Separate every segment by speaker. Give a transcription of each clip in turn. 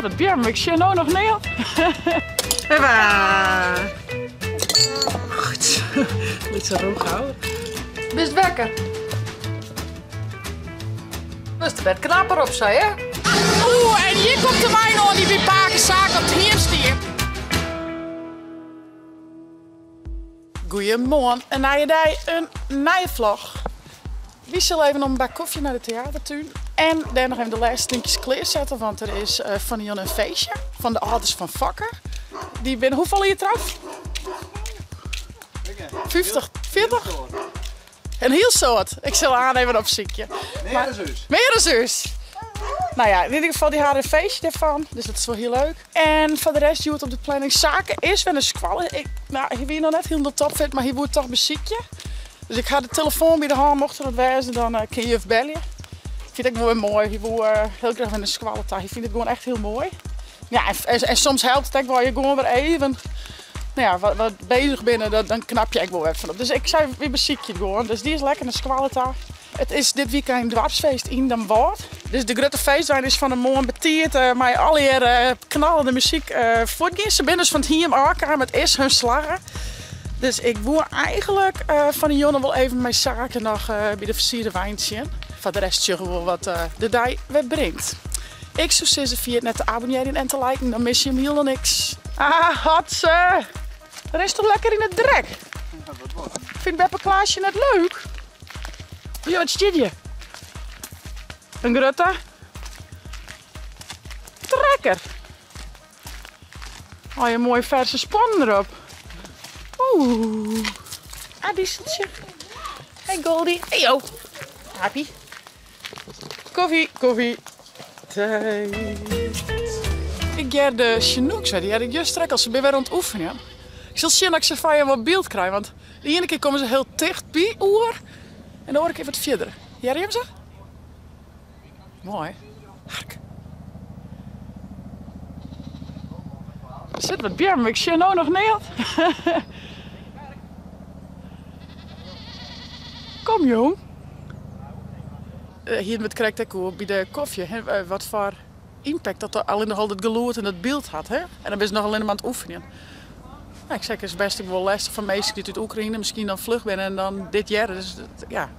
Speaker 1: sit wat beammen, ik sjoch no noch neat.
Speaker 2: Hoppa!
Speaker 1: Goed. Lytse rûchhouwer. Bist wekker? Wurdst der wer knapper op, sa hè? Oeh, en hjir komt de wein oan dy't by pake Saak op it hiem stie. Goeiemoarn, in nije dei, in nije vlog. Wy sille even om in bak kofje nei de teatertún en dêr noch even de lêste dinkjes klearsette, want der is eh, fan de jûn in feestje fan de âlders fan Fokke. Dy binne hoefolle jier troud? 50, 40? In hiel soad. Ik sil Aan even opsykje.
Speaker 3: Mear as ús.
Speaker 1: Mear as ús. Nou ja, yn ieder gefal, dy ha in feestje dêrfan, dus dat is wol hiel leuk. En foar de rest hjoed op de planning Sake is wer nei skoalle. Ik, nou, hy wie noch net hielendal topfit, mar hy woe it toch besykje. Dus ik ha de telefoan by de hân, mocht der wat wêze, dan eh, kin juf belje. Fynt ik wol wer moai. Hy woe eh, hiel graach wer nei skoalle ta. Hy fynt it gewoan echt hiel moai. Ja, en, en, en soms helpt it ek wol, je gewoan wer even nou ja, wat, wat bezich binne, dat, dan knap je ek wol wer fan op. Dus ik sei, wy besykje it gewoan. Dus dy is lekker nei skoalle ta. It is dit wykein doarpsfeest yn Damwâld. Dus de grutte feestwein is fan 'e moarn betiid eh, mei allegear eh, knallende muzyk eh, fuortgien. Se binne dus fan it hiem ôfkaam. It is hun slagge. Dus ik woe eigenlik fan 'e jûn wol even mei Sake noch by de fersierde wein sjen. Foar de rest sjogge we wol wat de dei wer bringt. Ik soe sizze ferjit net te abonnearjen en te liken, dan mis je him hielendal niks. Ah, hotse! Rinst toch lekker yn it drek? Fynt beppe Klaasje net leuk? Ja, wat stiet hjir? In grutte trekker. Oh, je mooie verse spannen erop. Oeh. Ah, dieseltje. Hey Goldie. Hey yo. Happy. Koffie, koffie. Tijd. Ik hear de Chinooks wer. Dy hearde ik juster ek al. Se binne wer oan it oefenjen. Ik sil sjen dat ik se foar jim op byld krij, want de iene kear komme se hiel ticht by oer en de oare kear wat fierder. Hearre jim se? Moai. Hark. Der sit wat beammen, ik sjoch no noch neat. Kom jong. Hienen we it krekt ek oer by de kofje, hè, wat foar impact dat allinnich al dat gelûd en dat byld hat. Hè? En dan binne se noch allinnich mar oan it oefenjen. Nou, ik sei, it is bêst ek wol lêstich foar minsken dy't út Oekraïne miskien dan fluch binne en dan dit hearre. Dus ja.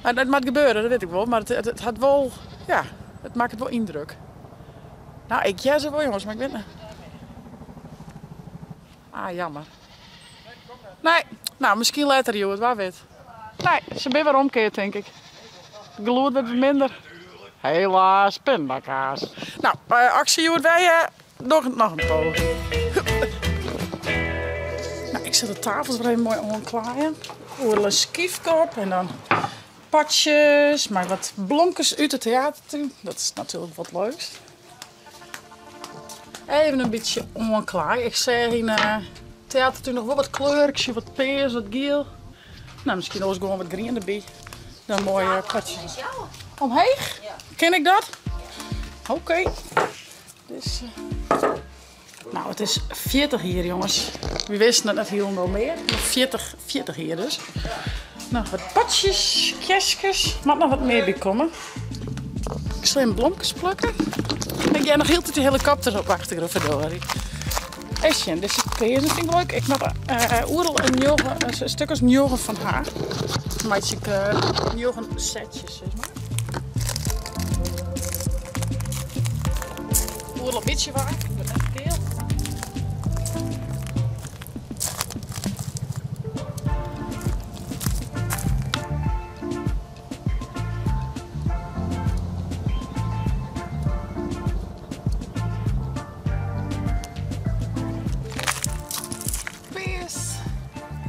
Speaker 1: Mar it moat gebeure, dat wit ik wol. Mar it, it hat wol, ja, it makket wol yndruk. Nou, ik hear se wol jonges, mar ik wit net. Ah, jammer. Nee, nou, miskien letter hjoed, wa wit. Nee, se binne wer omkeard, tink ik. It gelûd wurdt wat minder. Helaas, pindakaas. Nou, aksje hjoed wer, eh, doch noch in poging. Nou, ik sil de tafels wer even moai oanklaaien. Oeral in skyfke op en dan potsjes mei wat blomkes út de teatertún. Dat is natuerlik wat leuks. Even in bytsje oanklaaie. Ik seach yn de teatertún noch wol wat kleur. Ik sjoch wat pears, wat giel. Nou, miskien oars gewoan wat grien derby. Dan moaie potsjes. Omheech? Kin ik dat? Oké. Dus, nou, it is 40 jier, jonges. Wy wisten it net hielendal mear. 40, 40 jier dus. Noch wat potsjes, kerskes. Moat noch wat mear by komme. Ik sil even blomkes plukke. Ik hear noch hieltyd de helikopter op achtergrûn, verdorie. Even sjen, dizze pearsen fyn ik leuk. Ik moat uh, oeral in njoggen, in stuk as njoggen fan ha. Dan meitsje ik uh, njoggen setsjes, sis mar. Oeral in bytsje waar, ik wurd net keal. Pears.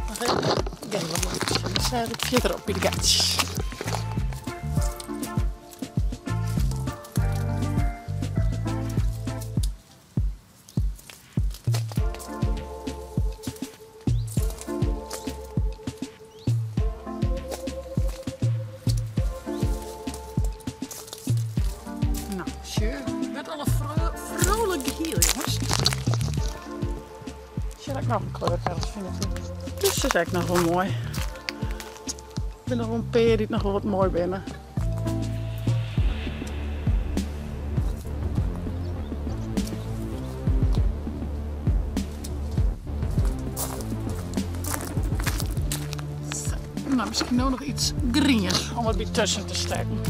Speaker 1: Nog even. Ik wat langs. Dan ik fierder op by de gatsjes. Nou, sjoch. Wurdt al in vrolijk gehiel, jongens. Sjoch, ek noch in kleur vind ik. Dus is ek noch wol moai. Der binne noch wol in pear dy't noch wol wat moai binne. Nou, miskien no noch iets griens om it by tusken te stekken.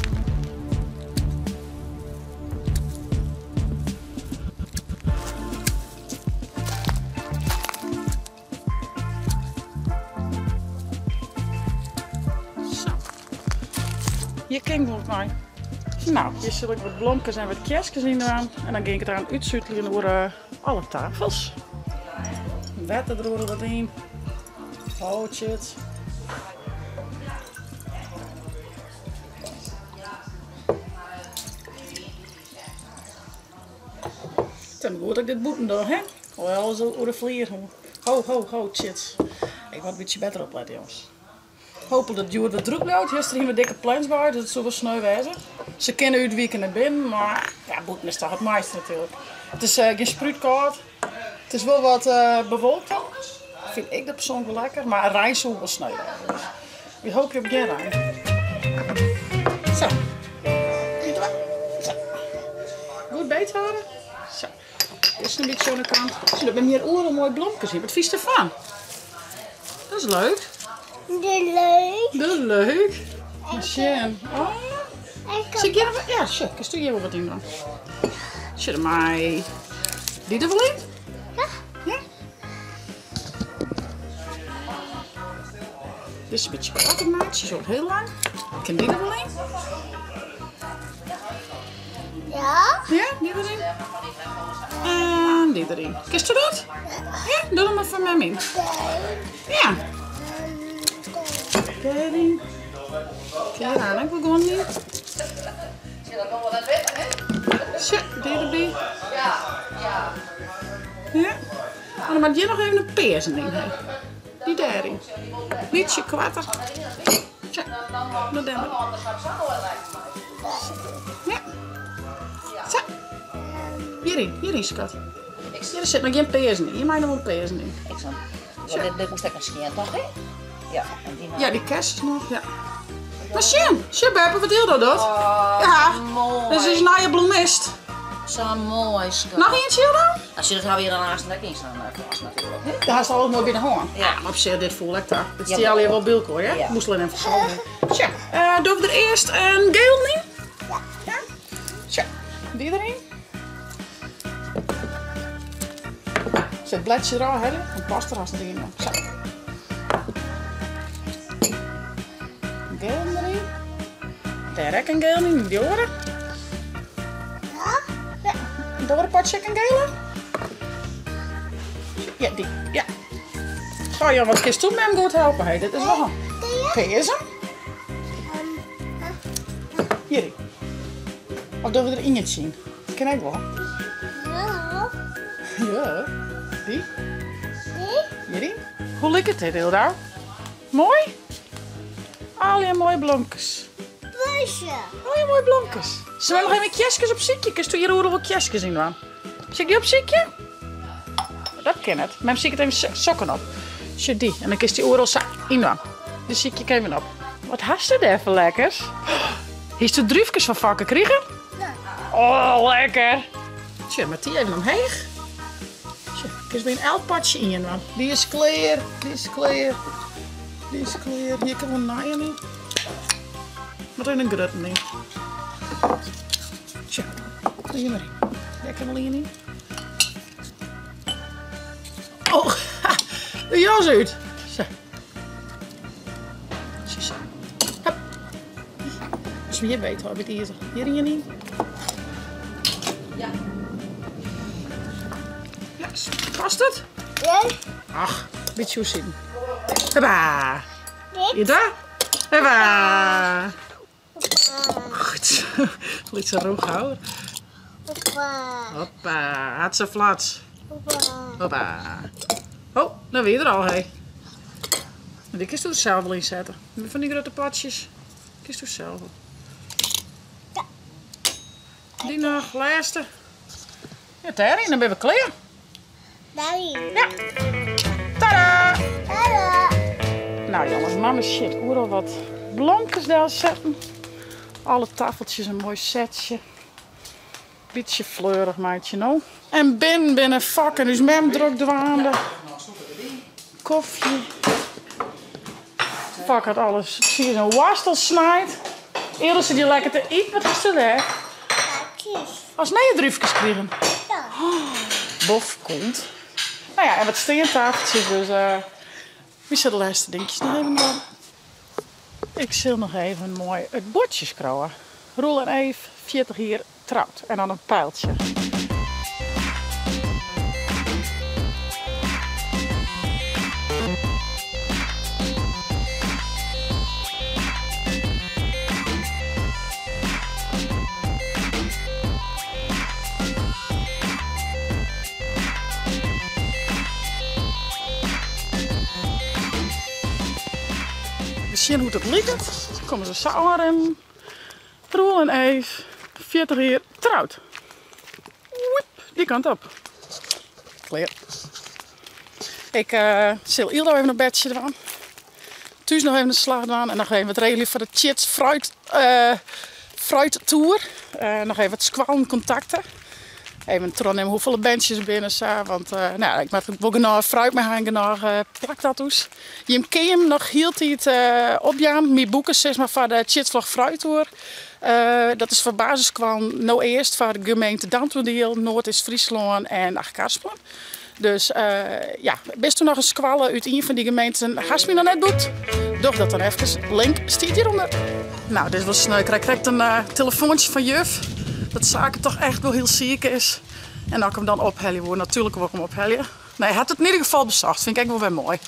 Speaker 1: Zo. Hjir kin ik goed mei. Nou, hjir sil ik wat blomkes en wat kerskes yn dwaan. En dan gean ik it eraan útsuteljen oer eh, alle tafels. Wetter der oer wat yn. Oh shit. It is goed dat ik dit bûten doch, hè? Hoewel alles oer de flier. Ho, ho, ho, shit. Ik moat in bytsje better oplette, jonges. Hooplik dat it hjoed wat drûch bliuwt. Juster hiene we dikke plensbui, dus it soe wol sneu wêze. Se kinne útwike nei binnen, mar ja, bûten is toch it moaiste natuerlik. It is gjin sprút kâld. It is wol wat bewolkt. Fyn ik dat persoanlik wol lekker, mar rein soe wol sneu wêze. Dus wy hoopje op gjin rein. Sa. Sa. Goed beet hâlde. Sa. Dizze in bytsje oan de kant. Sjoch, der binne hjir oeral moaie blomkes yn. Wat fynst derfan? Dat is leuk.
Speaker 2: Dat is leuk.
Speaker 1: Dat is leuk. Mar sjen. Oh. Sil ik hjir noch wat? Ja, sjoch, kinst hjir wol wat yn dwaan. Sjoch, der mei dy der wol yn?
Speaker 2: Ja.
Speaker 1: Ja? Dit is in bytsje koarter meitsje, zo heel lang. Kin dy der wol yn?
Speaker 2: Ja.
Speaker 1: Ja, dy deryn. En dy deryn. Kinst do dat? Ja, doe dan mar foar mem yn. Ja. Dêryn. Dêr aan ek wol gewoan yn. Sjoch, dy derby. Ja. En dan moat hjir noch even in pearzen yn ha. Dy dêryn. Bytsje koarter. Tja, no dêr mar. Ja. Sa. Hjiryn, hjiryn skat. Hjir sit noch gjin pearzen yn. Hjir mei noch wol pearzen yn.
Speaker 3: Ik snap. Dit, dit moast ek noch skjin, toch hè? Ja, en dy
Speaker 1: Ja, dy kerst noch, ja. Mar sjen, sjen Beppe, wat Hildo docht.
Speaker 3: Oh,
Speaker 1: ja,
Speaker 3: moai.
Speaker 1: Dit is ús nije bloemist.
Speaker 3: Sa moai, skat.
Speaker 1: Noch ientsje, Hildo?
Speaker 3: Nou, sjoch, dat hawwe we hjir dan aanst ek yn sa'n kast natuerlik, hè?
Speaker 1: Dêr hast alles moai by de hân.
Speaker 3: Ja.
Speaker 1: Maar op sich, dit foel ek ta. Dit
Speaker 3: Ja.
Speaker 1: stie allegear wol by elkoar, hè?
Speaker 3: Ja.
Speaker 1: Moast allinne even fersalve. Tsja, dogge we der earst in geel yn?
Speaker 2: Ja.
Speaker 1: Ja? Tsja, dy deryn. Set it bledsje derôf, hè? Dan past der hast net yn. Sa. In geel deryn. Dêr ek in geel yn, dy oare.
Speaker 2: Ja?
Speaker 1: Ja, de oare potsje ek in gele? Ja, dy. Ja. Goh, joh, wat kinst do mem goed helpe? Hey, dit is wol in pearzen. Hjir. Of dogge we der ientsje yn? Dat kin ek wol.
Speaker 2: Ja.
Speaker 1: Ja. Dy?
Speaker 2: Dy?
Speaker 1: Hjiryn. Hoe liket dit, Hilda? Moai? Allegear moaie blomkes.
Speaker 2: Busje.
Speaker 1: Allegear moaie blomkes. Sille we noch even kerskes opsykje? Kinst do hjir oeral wol kerskes yn dwaan? Sil ik dy opsykje? Dat kin net. Mem siket even sokken op. Sjoch dy. En dan kinst dy oeral sa yn dwaan. Dy sykje ik even op. Wat hast do dêr foar lekkers? Hiest do drúfkes fan Fokke krigen?
Speaker 2: Ja.
Speaker 1: Oh, lekker. Sjoch, moat dy even omheech. Sjoch, kinst by in elk potsje ien dwaan. Dy is klear, dy is klear, dy is klear. Hjir kin wol in nije yn. Moat even in grutten yn. Sjoch, doe hjir mar yn. Dêr kin wol ien yn. Oh, de jas út. Sa. Sa. Hup. As we hjir beet hâlde by it izer. Hjir ien yn.
Speaker 3: Ja.
Speaker 1: Ja, past it?
Speaker 2: Ja.
Speaker 1: Ach, bytsje oersiden. Hoppa.
Speaker 2: Dit.
Speaker 1: Hier daar. Hoppa.
Speaker 2: Hoppa.
Speaker 1: Goed. Lytse rûchhouwer.
Speaker 2: Hoppa.
Speaker 1: Hoppa. Hatse flats.
Speaker 2: Hoppa.
Speaker 1: Hoppa. Oh, nou wie er al, hé. Die kinst der sels wol yn sette. Fan dy grutte potsjes. Kinst do sels wol.
Speaker 2: Ja.
Speaker 1: Dy noch, lêste. Ja, dêryn, dan binne we klear.
Speaker 2: Daarin.
Speaker 1: Ja. Tada!
Speaker 2: Tada!
Speaker 1: Nou jongens, mamma shit, oeral wat blomkes delsetten. Alle tafeltjes in moai setsje. Bytsje fleurich meitsje no. En binnen binne Fok en ús mem drok dwaande. Kofje. Fok hat alles tsiis en woarstel snijd. Earder sit je lekker te iten. Wat is er dêr? As nije drúfkes krigen.
Speaker 2: Ja.
Speaker 1: Bof komt. Nou ja, en wat steantafeltsjes, dus wy sille de lêste dinkjes noch even dwaan. Ik sil noch even moai it buordsje skriuwe. Roel en Eef, 40 jier troud. En dan in pijltsje. We sjen hoe't it liket. Komme se sa oanrinnen. Roel en Eef, 40 jier troud. Woep, dy kant op. Klear. Ik sil Yldo even op bedsje dwaan. Thús noch even de slach dwaan en noch even wat regelje foar de Tjits fruit, fruittoer. Noch even wat skoallen kontakte. Even trochnimme hoefolle berntsjes der binne sa, want nou, ik moat wol genôch fruit mei ha en genôch plaktattoos. Jim kinne jim noch hieltyd opjaan, myn boeken sis mar foar de Tjitsvlog Fruittoer. Dat is foar basisskoallen no earst foar de gemeente Dantumadiel, Noardeast-Fryslân en Achtkarspelen. Dus ja, bisto noch in skoalle út ien fan dy gemeenten, hast my noch net boekt? Doch dat dan efkes. Link stiet hjirûnder. Nou, dit is wol sneu. Ik krij krekt in telefoantsje fan juf dat Sake toch echt wol hiel siik is. En as ik him dan ophelje woe, natuerlik wol ik him ophelje. Nee, hy hat it yn ieder gefal besocht. Fyn ik ek wol wer moai.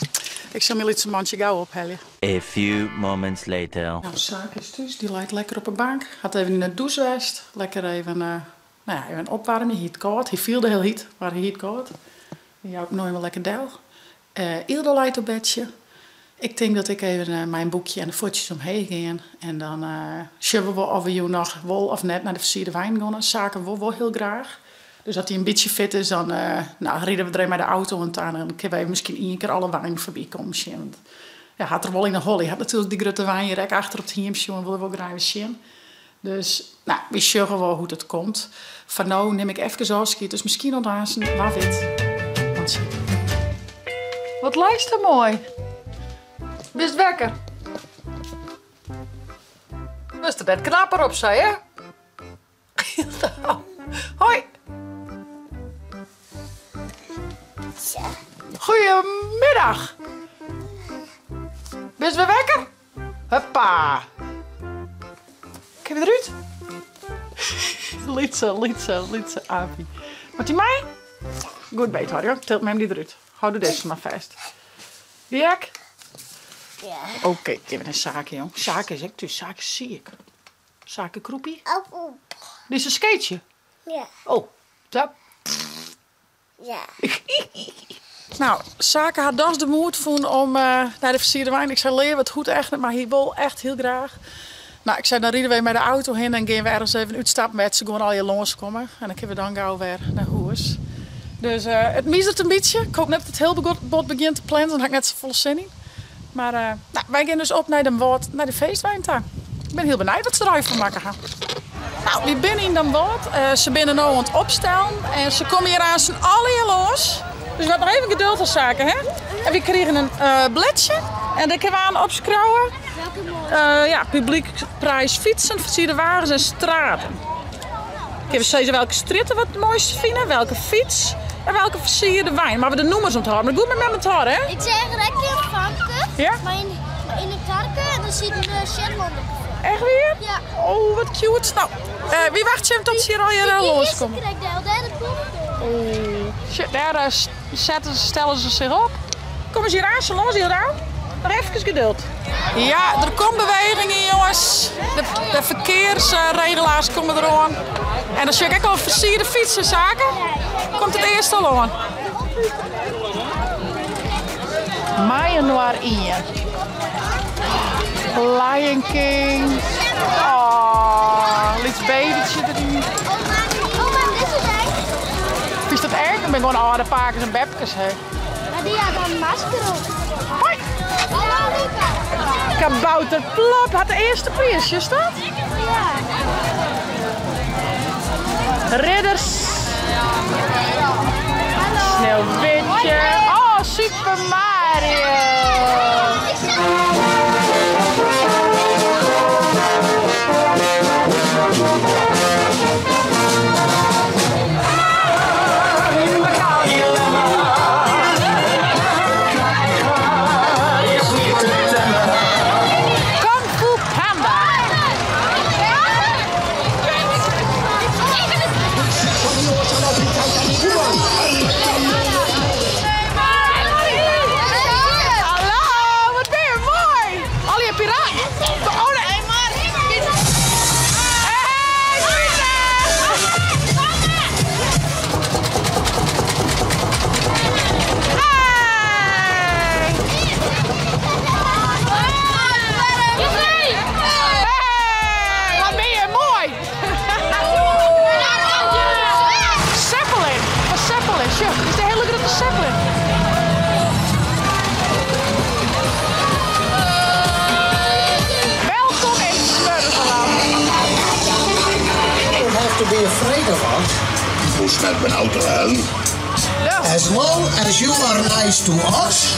Speaker 1: Ik sil myn lytse mantsje gau ophelje.
Speaker 4: A few moments later.
Speaker 1: Nou, Sake is thús. Dy leit lekker op 'e bank. Hat even yn 'e dûs west. Lekker even, nou ja, even opwaarmje. Hy hie it kâld. Hy fielde hiel hyt, mar hy hie it kâld. Dy jou ik no even lekker del. Yldo leit op bedsje. Ik tink dat ik even mei in boekje en de fuotsjes omheech gean. En dan sjogge we wol of we jûn noch wol of net nei de fersierde weinen gean. Sake wol wol hiel graach. Dus as hy in bytsje fit is, dan nou, ride we der even mei de auto oan ta. En dan kinne we even miskien ien kear alle weinen foarby kommen sjen. Want ja, hat er wol yn 'e holle. Hy hat natuerlik dy grutte wein hjir ek achter op it hiem sjoen, wol er wol graach even sjen. Dus, nou, wy sjogge wol hoe't it komt. Foar no nim ik efkes ôfskied, dus miskien oant aansen, wa wit. Oant sjen. Wat leist der moai. Bist wekker? Wurdst der net knapper op, sei hè? Hoi. Goeiemiddag. Bist wer wekker? Huppa. Kin we derút? Lytse, lytse, lytse Avi. Moat dy mei? Goed beet hoor, joh. Tilt mem dy derút. Hou de dizze mar fêst. Dy ek?
Speaker 2: Ja.
Speaker 1: Oké, even in Sake, jong. Sake is ek thús. Sake is siik. Sake Kroepie?
Speaker 2: Op, op.
Speaker 1: Dit is in skateje?
Speaker 2: Ja.
Speaker 1: Oh, dat.
Speaker 2: Ja.
Speaker 1: Nou, Sake hat dochs de moed fûn om nei de fersierde wein. Ik sei, leave, it hoecht echt net, mar hy wol echt hiel graach. Nou, ik sei, dan ride we mei de auto hinne en gean we ergens even útstappen wêr't se gewoan allegear lânskomme. En dan kinne we dan gau wer nei hûs. Dus it mizert in bytsje. Ik hoop net dat it hiel bot begjint te plensen, dan ha ik net safolle sin yn. Mar nou, wy gean dus op nei Damwâld, nei de feestwein ta. Ik bin hiel benijd wat se der allegear fan makke ha. Nou, wy binne yn Damwâld. Se binne no oan it opstellen en se komme hjir aansten allegear lâns. Dus we moatte noch even geduld ha, Sake, hè? En wy krigen in bledsje en dêr kinne we aan opskriuwe. Ja, publiekprijs fytsen, fersierde wagens en straten. Kinne we sizze welke strjitte we it moaiste fine, welke fyts en welke fersierde wein. Moatte we de nûmers ûnthâlde, mar goed mei mem ûnthâlde, hè?
Speaker 2: Ik seach der ek in famke
Speaker 1: Ja?
Speaker 2: mei in in karke en der siet in sjerlân op.
Speaker 1: Echt wier?
Speaker 2: Ja.
Speaker 1: Oh, wat cute. Nou, wy wachtsje even tot se hjir allegear lânskomme.
Speaker 2: Die krekt del, dêr de komt.
Speaker 1: Oh, shit, dêr setten se, stelle se sich op. Komme se hjir aan, se lâns hjir aan. Noch efkes geduld. Ja, der komt beweging yn, jonges. De ferkearsregelaars komme deroan. En dan sjoch ik ek al fersierde fytsen, Sake. Komt it earst al oan. Mei-inoar ien. Lion King. Oh, lyts babytsje deryn. Fynst dat erch? Dat binne gewoan âlde pakes en bepkes, hè.
Speaker 2: Maar die had dan een masker op.
Speaker 1: Hoi!
Speaker 2: Hallo Luca.
Speaker 1: Kabouter Plop hat de earste priis, sjochst dat?
Speaker 2: Ja.
Speaker 1: Ridders. Sneeuwwitje. Oh, Super Mario.
Speaker 5: have to be afraid of us.
Speaker 6: Hoest net benaud te wêzen.
Speaker 5: As long as you are nice to us.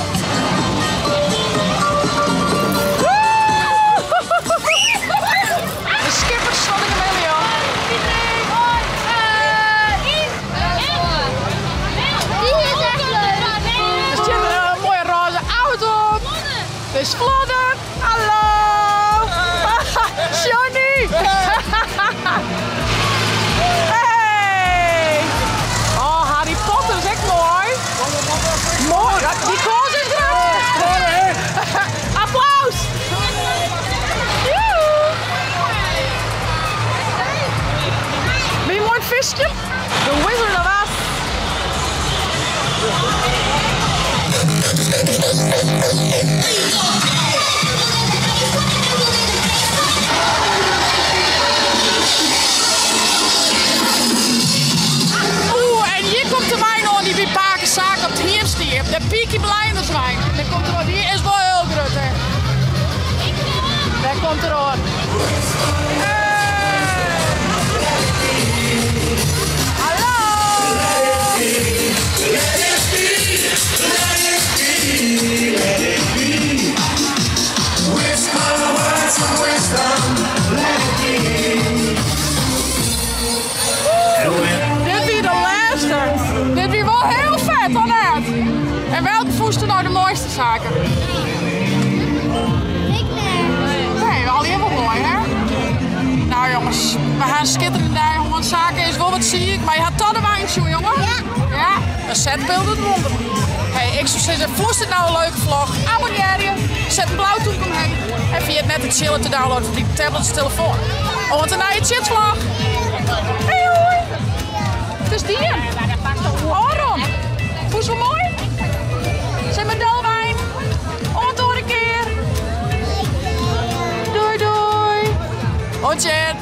Speaker 1: De skippers fan de Kameleon.
Speaker 2: Die is echt leuk.
Speaker 1: Er stiet in moaie rôze auto op. It is Flodder. Hallo. Johnny. Hey. Oh, Harry Potter is ek moai. Moai. Dy kâns is grut. Applaus. Joehoe. Wie moai fiskje? The Wizard of Oz. Oeh, en hjir komt de wein oan dy't by pake Sake op it hiem stie. De Peaky Blinders wein. Dêr komt er oan. Dy is wol hiel grut, hè. Dêr komt er oan. Hey! Hallo!
Speaker 6: Let it be, let it be, let it be. Whisper words of wisdom, let it be.
Speaker 1: Dit wie de lêste. Dit wie wol hiel fet, of net? En welke fûnsto no de moaiste, Sake?
Speaker 2: Ik net.
Speaker 1: Nee, allegear wol moai, hè? No jonges, we ha in skitterende dei hân. Sake is wol wat siik, mar je ha toch de wein sjoen, jonge?
Speaker 2: Ja.
Speaker 1: Ja, in setbeeld it wûnder. Hey, ik soe sizze, fûnst it no in leuke vlog? Abonnearje, set in blau tûmke omheech en ferjit net de Tsjillet te downloaden foar dyn tablet of telefoan. Oant de nije Tsjitvlog! Hey hoi! It is dien! Aaron! Fûnst wol moai? Sis mar Dolwijn! Oant de oare kear! Doei doei! Oant sjen!